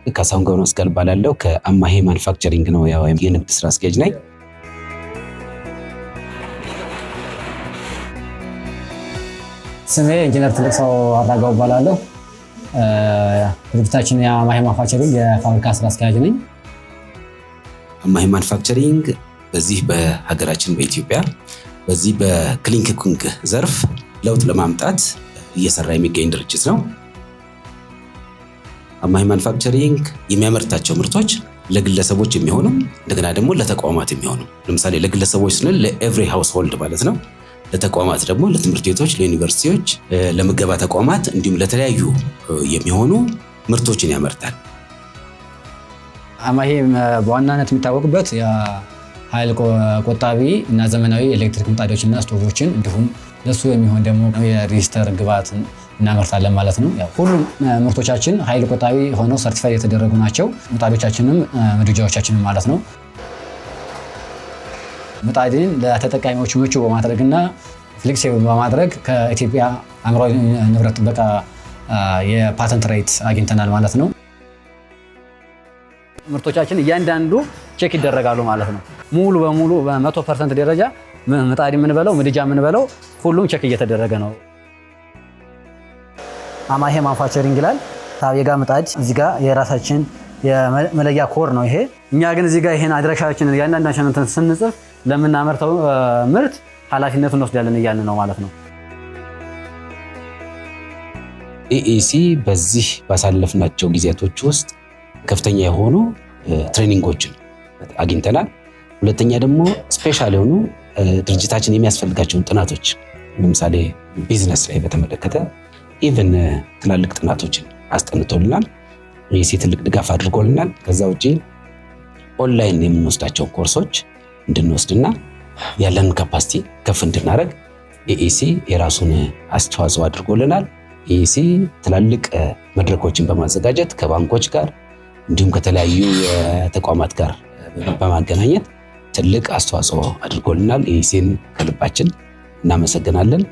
ካሳሁን ገብረ መስቀል እባላለሁ። ከአማሄ ማኑፋክቸሪንግ ነው፣ ያው የንግድ ስራ አስኪያጅ ነኝ። ስሜ ኢንጂነር ትልቅ ሰው አራጋው እባላለሁ። ድርጅታችን የአማሄ ማኑፋክቸሪንግ የፋብሪካ ስራ አስኪያጅ ነኝ። አማሄ ማኑፋክቸሪንግ በዚህ በሀገራችን በኢትዮጵያ በዚህ በ clean cooking ዘርፍ ለውጥ ለማምጣት እየሰራ የሚገኝ ድርጅት ነው። አማሄ ማኑፋክቸሪንግ የሚያመርታቸው ምርቶች ለግለሰቦች የሚሆኑ፣ እንደገና ደግሞ ለተቋማት የሚሆኑ፣ ለምሳሌ ለግለሰቦች ስንል ለ every household ማለት ነው። ለተቋማት ደግሞ ለትምህርት ቤቶች፣ ለዩኒቨርሲቲዎች፣ ለምገባ ተቋማት እንዲሁም ለተለያዩ የሚሆኑ ምርቶችን ያመርታል። አማሄ በዋናነት የሚታወቅበት የኃይል ቆጣቢ እና ዘመናዊ ኤሌክትሪክ ምጣዶችና ስቶቮችን እንዲሁም ለሱ የሚሆን ደግሞ የ resistor ግብዓት እናመርታለን ማለት ነው። ሁሉም ምርቶቻችን ኃይል ቆጣቢ ሆነው certify የተደረጉ ናቸው። ምጣዶቻችንም ምድጃዎቻችንም ማለት ነው። ምጣድን ለተጠቃሚዎች ምቹ በማድረግና flexible በማድረግ ከኢትዮጵያ አእምሯዊ ንብረት ጥበቃ የ patent right አግኝተናል ማለት ነው። ምርቶቻችን እያንዳንዱ check ይደረጋሉ ማለት ነው። ሙሉ በሙሉ በ100% ደረጃ ምጣድ የምንበለው፣ ምድጃ የምንበለው ሁሉም check እየተደረገ ነው። አማሄ ማኑፋክቸሪንግ ይላል። ታቤጋ ምጣድ እዚህ ጋር የራሳችን የመለያ ኮድ ነው ይሄ። እኛ ግን እዚህ ጋር ይሄን አድራሻችንን እያንዳንዳችን እንትን ስንጽፍ ለምናመርተው ምርት ኃላፊነቱን እንወስዳለን እያልን ነው ማለት ነው። EEC በዚህ ባሳለፍናቸው ጊዜያቶች ውስጥ ከፍተኛ የሆኑ training ኦችን አግኝተናል። ሁለተኛ ደግሞ special የሆኑ ድርጅታችን የሚያስፈልጋቸውን ጥናቶች፣ ለምሳሌ ቢዝነስ ላይ በተመለከተ even ትላልቅ ጥናቶችን አስጠንቶልናል። EEC ትልቅ ድጋፍ አድርጎልናል። ከዛ ውጭ ኦንላይን የምንወስዳቸውን ኮርሶች እንድንወስድና ያለንን capacity ከፍ እንድናደርግ EEC የራሱን አስተዋጽኦ አድርጎልናል። EEC ትላልቅ መድረኮችን በማዘጋጀት ከባንኮች ጋር እንዲሁም ከተለያዩ ተቋማት ጋር በማገናኘት ትልቅ አስተዋጽኦ አድርጎልናል። EEC ን ከልባችን እናመሰግናለን።